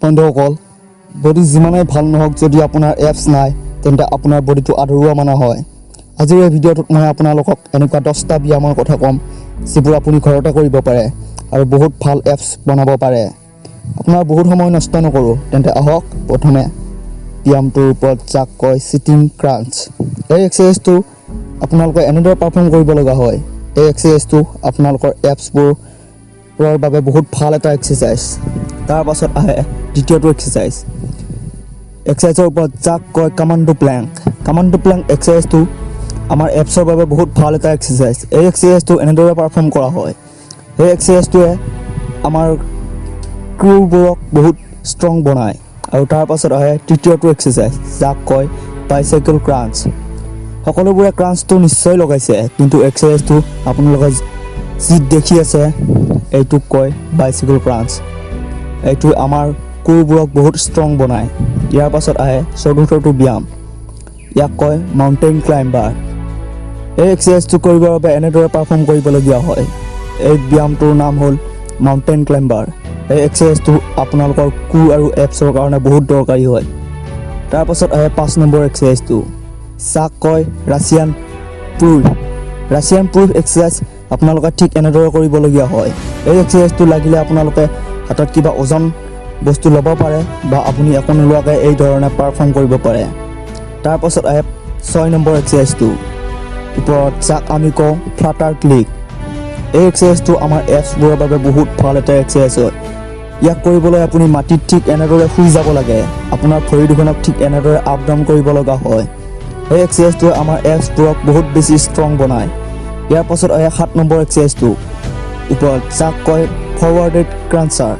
বন্ধুসকল, বডি যিমানেই ভাল নহওক, যদি আপোনাৰ এপছ নাই, তেন্তে আপোনাৰ বডিটো আধৰুৱা মানা হয়। আজিৰ এই ভিডিঅ'টোত মই আপোনালোকক এনেকুৱা 10টা ব্যায়ামৰ কথা ক'ম, যিবোৰ আপুনি ঘৰতে কৰিব পাৰে আৰু বহুত ভাল এপছ বনাব পাৰে। আপোনাৰ বহুত সময় নষ্ট নকৰোঁ, তেন্তে আহক প্ৰথমে ব্যায়ামটোৰ ওপৰত, যাক কয় চিটিং ক্ৰাঞ্চ। এই এক্সাৰচাইজটো আপোনালোকে এনেদৰে পাৰফৰ্ম কৰিব লগা হয়। এই এক্সাৰচাইজটো আপোনালোকৰ এপছবোৰৰ বাবে বহুত ভাল এটা এক্সাৰচাইজ। তাৰ পাছত আহে দ্বিতীয়টো এক্সাৰচাইজ, এক্সাৰচাইজৰ ওপৰত, যাক কয় কামাণ্ডো প্লেংক। কামাণ্ডো প্লেংক এক্সাৰচাইজটো আমাৰ এপছৰ বাবে বহুত ভাল এটা এক্সাৰচাইজ। এই এক্সাৰচাইজটো এনেদৰে পাৰফৰ্ম কৰা হয়। এই এক্সাৰচাইজটোৱে আমাৰ কোৰবোৰক বহুত ষ্ট্ৰং বনায়। আৰু তাৰ পাছত আহে তৃতীয়টো এক্সাৰচাইজ, যাক কয় বাইচাইকেল ক্ৰাঞ্চ। সকলোবোৰে ক্ৰাঞ্চটো নিশ্চয় লগাইছে, কিন্তু এক্সাৰচাইজটো আপোনালোকে যি দেখি আছে, এইটোক কয় বাইচাইকেল ক্ৰাঞ্চ। এইটো আমাৰ কোৰবোৰক বহুত ষ্ট্ৰং বনায়। ইয়াৰ পাছত আহে চতুৰ্থটো ব্যায়াম, ইয়াক কয় মাউণ্টেইন ক্লাইম্বাৰ। এই এক্সাৰচাইজটো কৰিবৰ বাবে এনেদৰে পাৰফৰ্ম কৰিবলগীয়া হয়। এই ব্যায়ামটোৰ নাম হ'ল মাউণ্টেইন ক্লাইম্বাৰ। এই এক্সাৰচাইজটো আপোনালোকৰ কোৰ আৰু এপছৰ কাৰণে বহুত দৰকাৰী হয়। তাৰপাছত আহে 5 নম্বৰ এক্সাৰচাইজটো, যাক কয় ৰাছিয়ান পুল। ৰাছিয়ান পুল এক্সাৰচাইজ আপোনালোকে ঠিক এনেদৰে কৰিবলগীয়া হয়। এই এক্সাৰচাইজটো লাগিলে আপোনালোকে হাতত কিবা ওজন বস্তু ল'ব পাৰে বা আপুনি একো নোলোৱাকৈ এই ধৰণে পাৰফৰ্ম কৰিব পাৰে। তাৰপাছত আহে 6 নম্বৰ এক্সাৰচাইজটো ওপৰত, যাক আমি কওঁ ফ্লাটাৰ ক্লিক। এই এক্সাৰচাইজটো আমাৰ এপছবোৰৰ বাবে বহুত ভাল এটা এক্সাৰচাইজ হয়। ইয়াক কৰিবলৈ আপুনি মাটিত ঠিক এনেদৰে শুই যাব লাগে। আপোনাৰ ভৰি দুখনক ঠিক এনেদৰে আপ ডাউন কৰিব লগা হয়। এই এক্সাৰচাইজটোৱে আমাৰ এপছবোৰক বহুত বেছি ষ্ট্ৰং বনায়। ইয়াৰ পাছত আহে 7 নম্বৰ এক্সাৰচাইজটো ওপৰত, যাক কয় ফৰৱাৰ্ডেড ক্ৰাঞ্চাৰ।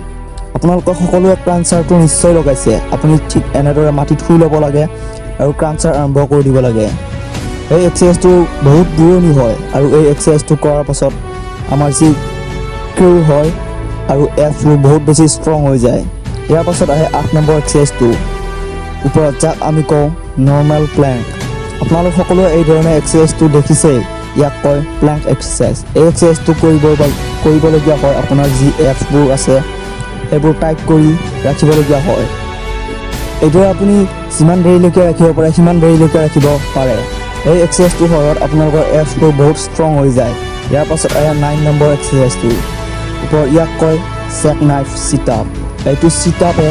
আপোনালোকে সকলোৱে ক্ৰাঞ্চাৰটো নিশ্চয় লগাইছে। আপুনি ঠিক এনেদৰে মাটিত শুই ল'ব লাগে আৰু ক্ৰাঞ্চাৰ আৰম্ভ কৰি দিব লাগে। এই এক্সাৰচাইজটো বহুত পুৰণি হয় আৰু এই এক্সাৰচাইজটো কৰাৰ পাছত আমাৰ যি কোৰ হয় আৰু এপছবোৰ বহুত বেছি ষ্ট্ৰং হৈ যায়। ইয়াৰ পাছত আহে 8 নম্বৰ এক্সাৰচাইজটো ওপৰত, যাক আমি কওঁ নৰ্মেল প্লেংক। আপোনালোক সকলোৱে এই ধৰণে এক্সাৰচাইজটো দেখিছেই। ইয়াক কয় প্লেংক এক্সাৰচাইজ। এই এক্সাৰচাইজটো কৰিবলগীয়া হয়, আপোনাৰ যি এপছবোৰ আছে সেইবোৰ টাইট কৰি ৰাখিবলগীয়া হয়। এইদৰে আপুনি যিমান দেৰিলৈকে ৰাখিব পাৰে, সিমান দেৰিলৈকে ৰাখিব পাৰে। এই এক্সাৰচাইজটোৰ সহায়ত আপোনালোকৰ এপছবোৰ বহুত ষ্ট্ৰং হৈ যায়। ইয়াৰ পাছত আহে 9 নম্বৰ এক্সাৰচাইজটো ওপৰত, ইয়াক কয় জেক নাইফ চিট আপ। এইটো চিট আপে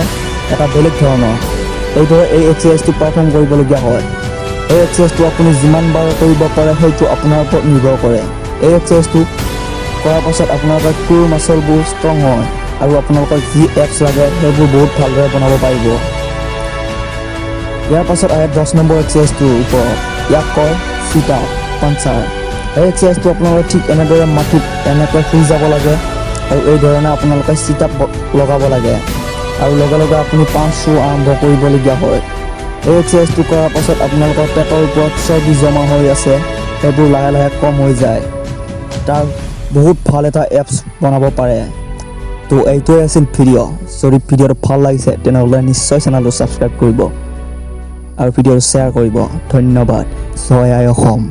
এটা বেলেগ ধৰণৰ। এইদৰে এই এক্সাৰচাইজটো পাৰফৰ্ম কৰিবলগীয়া হয়। এই এক্সাৰচাইজটো আপুনি যিমান বাৰ কৰিব পাৰে, সেইটো আপোনাৰ ওপৰত নিৰ্ভৰ কৰে। এই এক্সাৰচাইজটো কৰাৰ পাছত আপোনালোকৰ কোৰ মাচলবোৰ ষ্ট্ৰং হয় আৰু আপোনালোকৰ যি এপছ লাগে, সেইবোৰ বহুত ভালদৰে বনাব পাৰিব। ইয়াৰ পাছত আহে 10 নম্বৰ এক্সাৰচাইজটোৰ ওপৰত, ইয়াক কয় চিট আপ পাঞ্চাৰ। এই এক্সাৰচাইজটো আপোনালোকে ঠিক এনেদৰে মাটিত এনেকৈ শুই যাব লাগে আৰু এই ধৰণে আপোনালোকে চিট আপ লগাব লাগে আৰু লগে লগে আপুনি পাঞ্চো আৰম্ভ কৰিবলগীয়া হয়। এই এক্সাৰচাইজটো কৰাৰ পাছত আপোনালোকৰ পেটৰ ওপৰত চৰ্বি জমা হৈ আছে, সেইবোৰ লাহে লাহে কম হৈ যায়। তাৰ বহুত ভাল এটা এপছ বনাব পাৰে। তো এইটোৱে আছিল ভিডিঅ'। যদি ভিডিঅ'টো ভাল লাগিছে, তেনেহ'লে নিশ্চয় চেনেলটো ছাবস্ক্ৰাইব কৰিব আৰু ভিডিঅ'টো শ্বেয়াৰ কৰিব। ধন্যবাদ। জয় আই অসম।